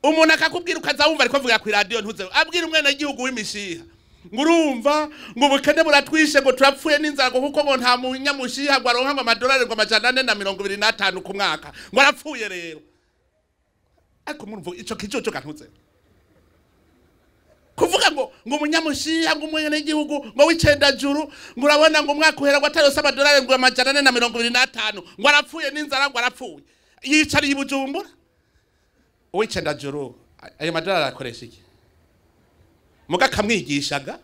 Umuntu akakubwira ukaza wumva ariko avuga ku radio ntuze abwira umwene gihugu w'imishiha ngo urumva ngo ubukene buratwishe ngo turapfuye n'inzara ngo kuko ngo nta munyamushiha ngo aronka ngo amadolari ngo 425 ku mwaka ngo arapfuye rero. Ariko murumva ico kijojo kantuze kuvuga ngo umunyamushiha ngo umwene gihugu ngo w'icenda juru ngo urabona ngo umwaka uhera ngo atarose amadolari ngo 425 ngo arapfuye n'inzara ngo arapfuye yicariye i Bujumbura. Uw'icenda juru ayo madolari akoresha iki? Muga kamwigishaga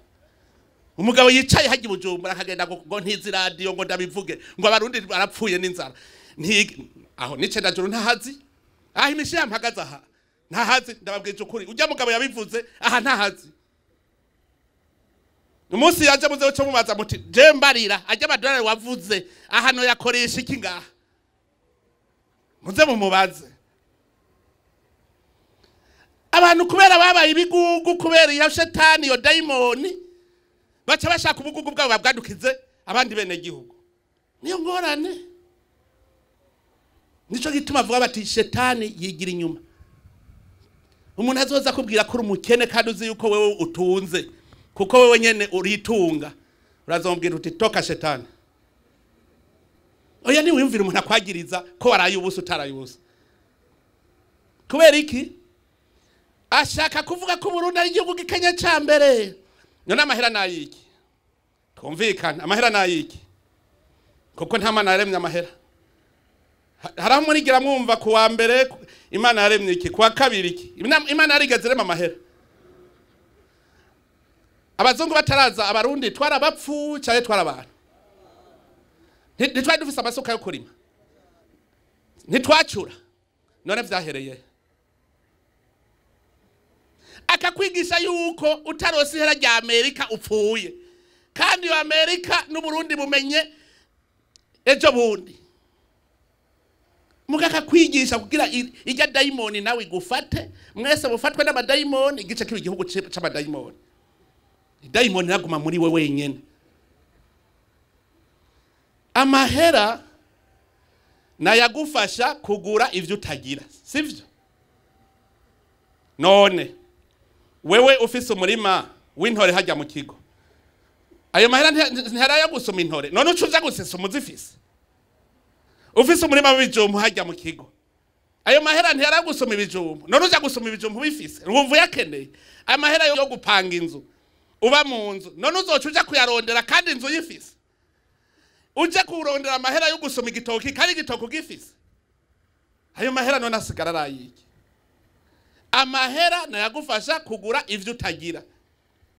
umugabo yicaye hajya i Bujumbura akagenda ngo ntizi radio ngo ndabivuge ngo abarundi barapfuye n'inzara aho n'icenda juru ntahazi aho imishiha mpagaze aha ntahazi ndababwije ukuri ujya mugabo yabivuze aha ntahazi. Umunsi yaje muze cyo mubaza muti je mbarira ajya amadolari wavuze aha no yakoresha iki ngaha muze mumubaze. Abantu kubera babaye ibigugu kubera iyo shetani iyo daimoni baca bashaka ubugugu bwabo babwadukize abandi bene gihugu. Niyo ngorane. Nico gituma avuga bati shetani yigira inyuma. Umuntu azoza kubwira ko umukene kandi uzi yuko wewe utunze kuko wewe nyene uritunga urazombwira uti toka shetani. Oya ni wiyumvira umuntu akwagiriza ko waraye ubusa utaraye ubusa. Kubera iki? Ashaka kuvuga ko Burundi ari igihugu gikenya ca mbere. None amahera nayiki? Twumvikana amahera nayiki? Kuko nta mana yaremye amahera. Haraho murigira mwumva ku wa mbere Imana yaremye iki, ku wa kabiri iki. Imana yarigeze irema amahera. Abazungu bataraza abarundi twarabapfu cyane twarabantu. Ntitwari dufise amasuka yo kurima. Ntitwacura. None vyahereye. Akakwigisha yuko utarose ihera rya Amerika upfuye. Kandi yo Amerika n'Uburundi bumenye ejo bundi. Mugaka kwigisha kugira ijya daimoni nawe igufate mwese bufatwe n'abadaimoni igice kibi igihugu c'abadaimoni. Daimoni naguma muri we wenyene. Amahera nayagufasha kugura ivyo utagira, sivyo? None wewe ufise umurima w'intore hajya mu kigo. Ayo mahera ntihara gusoma intore. None ucuza gusesa umuzifise. Ufise umurima w'ibijumbu hajya mu kigo. Ayo mahera ntihara gusoma ibijumbu. None uja gusoma ibijumbu bifise. Urumva yakeneye. Amahera yo gupanga inzu. Uba mu nzu. None uzoca uja kuyarondera kandi inzu yifise. Uje kurondera amahera yo gusoma igitoki kandi igitoki gifise. Ayo mahera none asigara arayiki. Amahera nayagufasha kugura ivyo utagira.